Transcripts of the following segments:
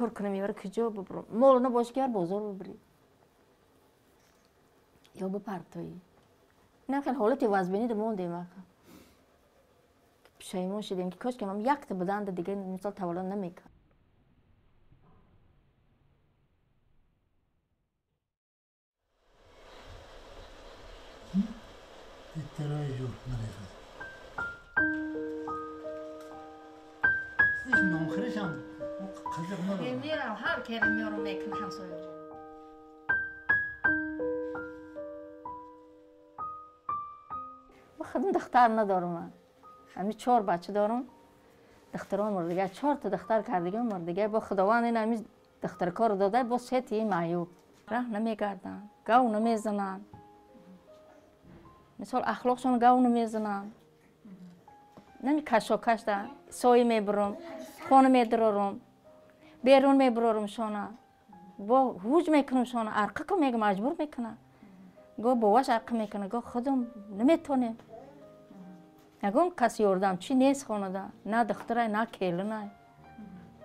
Чикор кунам, ивара куҷо бубурам? Мол набоши ки ҳар бозор бубурӣ. Ё бипартоӣ. Инам хеле ҳолати вазбинӣ мондем ака. Пушаймон шудем ки кош ки ман якта буданда дига мисол таваллуд намекард. Духтарои ҷур нарезад. Нонхӯришам қазиқ надорам. Мерам ҳар кери меорам мекунам ҳамсоя. Ман худам духтар надорам. Ҳами 4 бача дорам. Духтарон мурдига, 4 та духтар кардигам мурдига. Бо Худованд ин ҳами духтаркорро дода, бо се тии маъюб. Раҳ намегарданд, гав намезананд. Мисол ахлоқшон гав намезананд. Нами кашокашда соя мебурам, хона медарорам, берун мебурорам шона. Бо ҳуҷ мекунам шона, арқа ку мегам маҷбур мекунам. Го боваш арқа мекунам, го худам наметонем. Ягон кас ёрдамчӣ нест хонада, на духтарай, на келинай,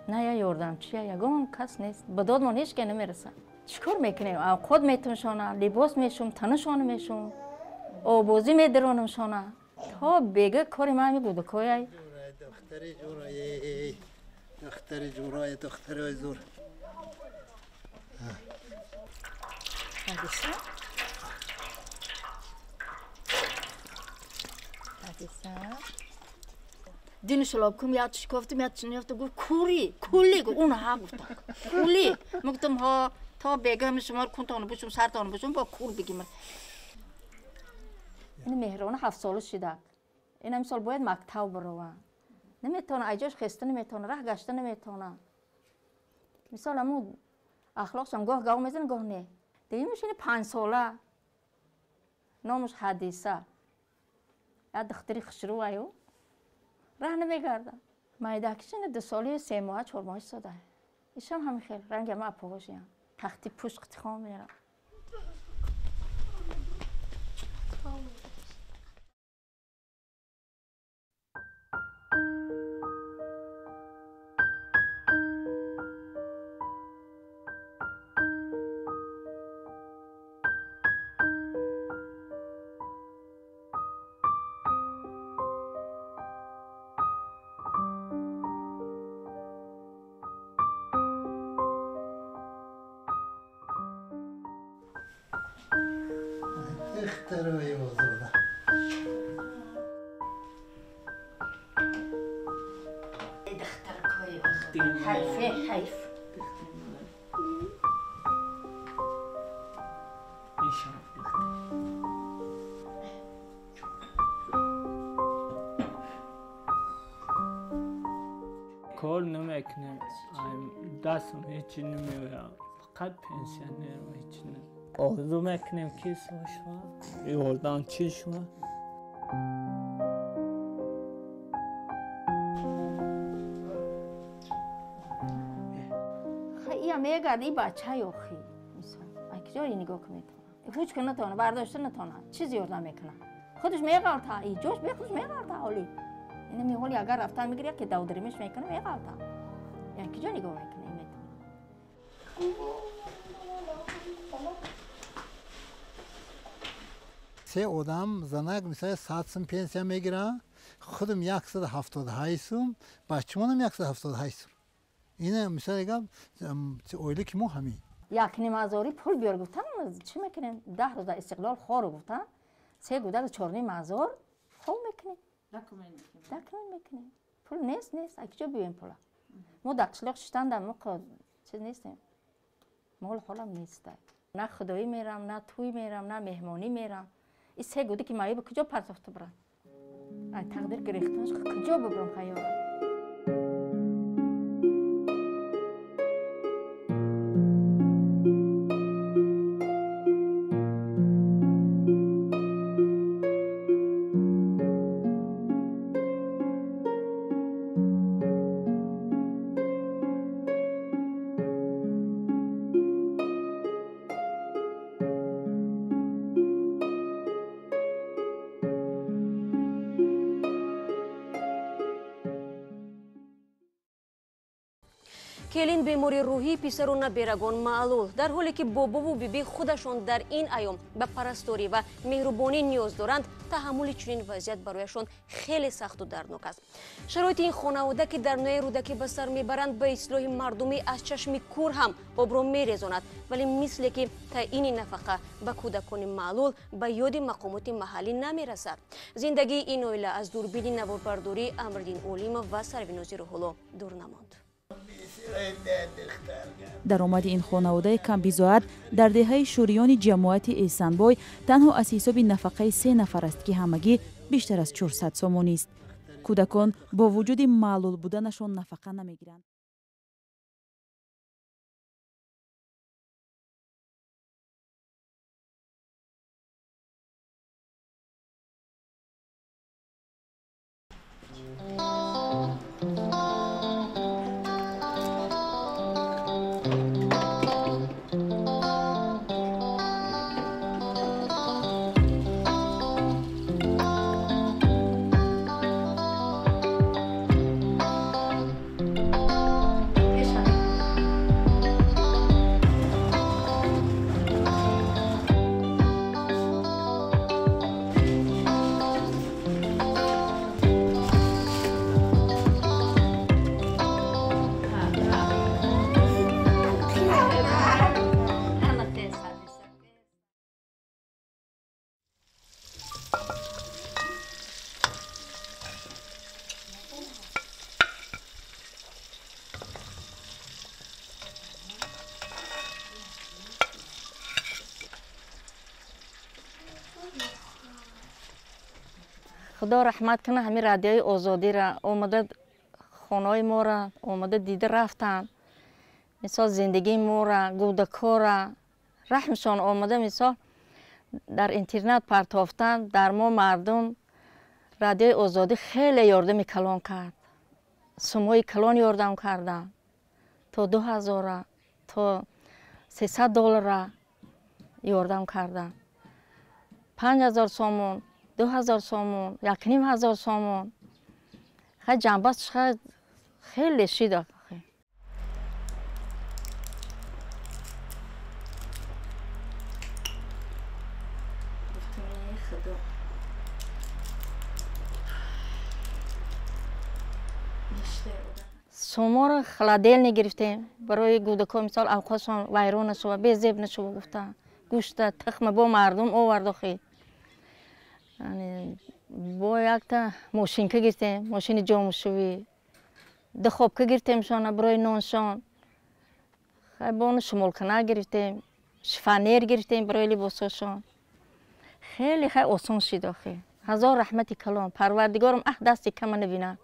на я ёрдамчия, ягон кас нест. Ба додмон ҳеҷ ке намерасад. Чӣ кор мекунем? Авқот метум шона, либос мешум, танашона мешум, обозӣ медаронам шона. То бега кори ман ҳами гудакояй. Духтари ҷурай, духтари ҷурай, духтари зур. Ҳадиса? Ҳадиса? Дини шалоб кум яд шикофтум, яд чинёфтум, гуфт кури, кули, гуфт, он ҳа гуфтам. Кули. Ман гуфтам, ҳа, то бега ҳами шуморо кунтон бушум, сартон бушум, бо кур бигим. Ин меҳрона 7 сола шидак. Ин ҳами сол бояд мактаб барова. Наметавона, айҷош хеста наметавона, раҳ гашта наметавона. Мисол ҳамун ахлоқшам гоҳ гав мезанад, гоҳ не. Дуюмаш ин 5 сола. Номаш Ҳадиса. Як духтари хушрӯ аю. Раҳ намегардад. Майдакиш ин 2 соли 3 моҳа, 4 моҳа истода. Ишам ҳамин хел, ранги ҳама апоғошиям. Тахти пушт қитихон мерам. Духтарои озода. Духтаркои озода. Ҳайфе, ҳайф. Кор намекунем, дастам ҳеҷ намеояд, фақат пенсионерам ҳеҷ не. Орзу мекунем ки соз шавад, ёрдамчӣ шавад. Ия мегард, и бача ёхи. Мисол, ай куҷо нигоҳ метавона? Ҳуҷ ка натавона, бардошта натавона, чиз ёрдам мекунад. Худаш меғалта, и ҷош бе худаш меғалта ҳоли. Ина меҳоли агар рафтан мегирад, яке давдаримеш мекунад, меғалта. Яъне куҷо нигоҳ мекунад, ин метавона. Се одам занак мисал 100 сум пенсия мегирад, худам 178 сум, бачамонам 178 сум. Ина мисал гап оила ки мо ҳамин. 1,5 ҳазори пул биёр гуфтам, чӣ мекунем? 10 рӯз дар Истиқлол хору гуфтам, се гудак 4,5 ҳазор хоб мекунем. Дакумент мекунем. Пул нест, нест. А куҷо биёем пула? Мо дар қишлоқ шиштан мо чиз нестем. Мол ҳолам нест. На худоӣ мерам, на тӯй мерам, на меҳмонӣ мерам. Ин се гудаки маъюб куҷо партофта бурам? Ай тақдир гирехтанаш куҷо бубурам хаёлам? Келин бемори рӯҳӣ, писару наберагон маълул, дар ҳоле ки бобову бибӣ худашон дар ин айём ба парасторӣ ва меҳрубонӣ ниёз доранд, таҳаммули чунин вазъият барояшон хеле сахту дарднок аст. Шароити ин хонавода, ки дар ноҳияи Рӯдакӣ ба сар мебаранд, ба ислоҳи мардумӣ аз чашми кур ҳам обро мерезонад, вале мисле ки таъини нафақа ба кӯдакони маълул ба ёди мақомоти маҳаллӣ намерасад. Зиндагии ин оила аз дурбини наворбардории Амриддин Олимов ва Сарвинози Рӯҳулло дур намонд. Даромади ин хонаводаи камбизоат дар деҳаи Шӯриёни ҷамоати Эҳсанбой танҳо аз ҳисоби нафақаи се нафар аст, ки ҳамагӣ бештар аз 400 сомонист. Кӯдакон бо вуҷуди маълул буданашон нафақа намегиранд. Худо раҳмат кунад ҳамин радиои Озодиро, омада хонаҳои моро омада дида рафтанд. Мисол зиндагии моро, гудакора раҳмшон омада, мисол дар интернет партофтанд. Дар мо мардум радиои Озодӣ хеле ёрдами калон кард, сумҳои калон ёрдам карданд, то 2000 то 300 доллара ёрдам карданд, 5000 сомон, 2000 сомон, 1500 сомон. Хай ҷанбаст хеле шид. Суморо холодильник гирифтем барои гудако, мисол авқотшон вайрон нашува, безеб нашува гуфта, гӯшта тухма бо мардум овард. Охи бо якта мошинка гирифтем, мошини ҷомушувӣ, духобка гирифтем шона барои ноншон, бону шумолкана гирифтем, шифонер гирифтем барои либосошон. Хеле хай осон шид. Охи ҳазор раҳмати калон Парвардигорам, аҳ дасти кама набинад.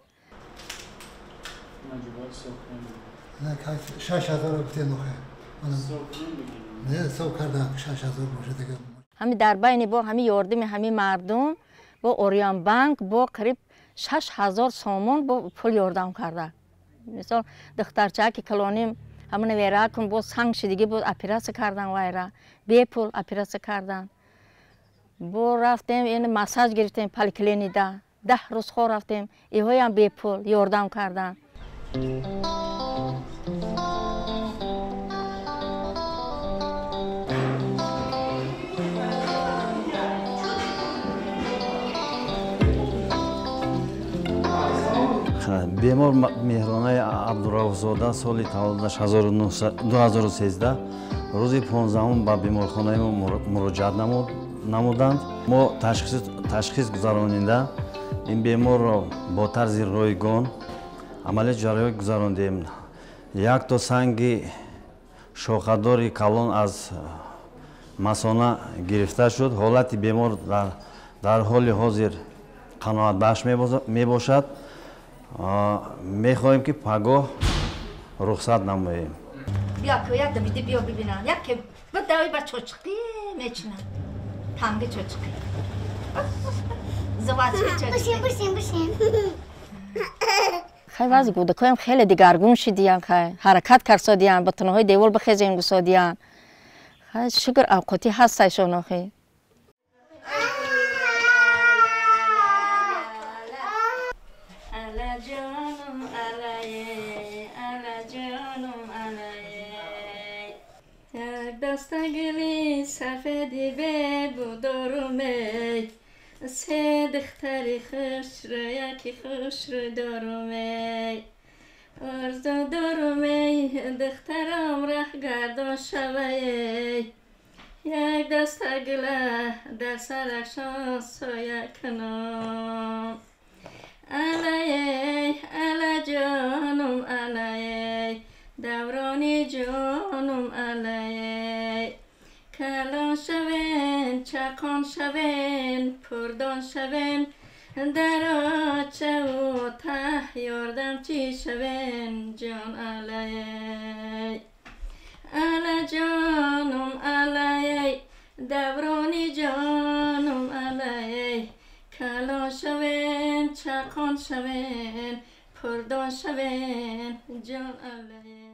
Ҳами дар байни бо ҳами ёрдами ҳами мардум бо Ориён банк бо қариб 6000 сомон бо пул ёрдам карда. Мисол духтарчаки калоним ҳамона веракун бо санг шидагӣ буд, оператсия кардан, вайра бепул оператсия кардан. Бо рафтем ин массаж гирифтем поликлинида, 10 рӯз хор рафтем, иҳоям бепул ёрдам кардан. Бемор Меҳронаи Абдурауфзода соли таваллудаш 2013 рӯзи 15 ба беморхонаи мо муроҷиат намуданд. Мо ташхис гузаронида ин беморро бо тарзи ройгон амалиёти ҷарроҳӣ гузарондем. Якто санги шохадори калон аз масона гирифта шуд. Ҳолати бемор дар ҳоли ҳозир қаноатбахш мебошад. Мехоҳем ки пагоҳ рухсат намоем. Хай вазъи гудакоям хеле дигаргун шидиян, хай ҳаракат карсодиян, ба тунаҳои девол бихезем гусодиян. Хай шукр авқотӣ ҳастайшон охи. Даста гули сафеди бебу дорумей, се духтари хушрӯ, яки хушрӯ дорумей. Орзу дорумей, духтарам раҳгардон шаваей, як даста гула дар сарашон соя кунам. Алаей, ала ҷонум, алаей, даврони ҷонум, алаей. Калон шавен, чақон шавен, пурдон шавен, дар очаву таҳ ёрдамчӣ шавен, ҷон алаей. Ала ҷонум, алаей, даврони ҷонум, алаей. Калон шавен, чақон шавен, пурдон шавен, ҷон алаей.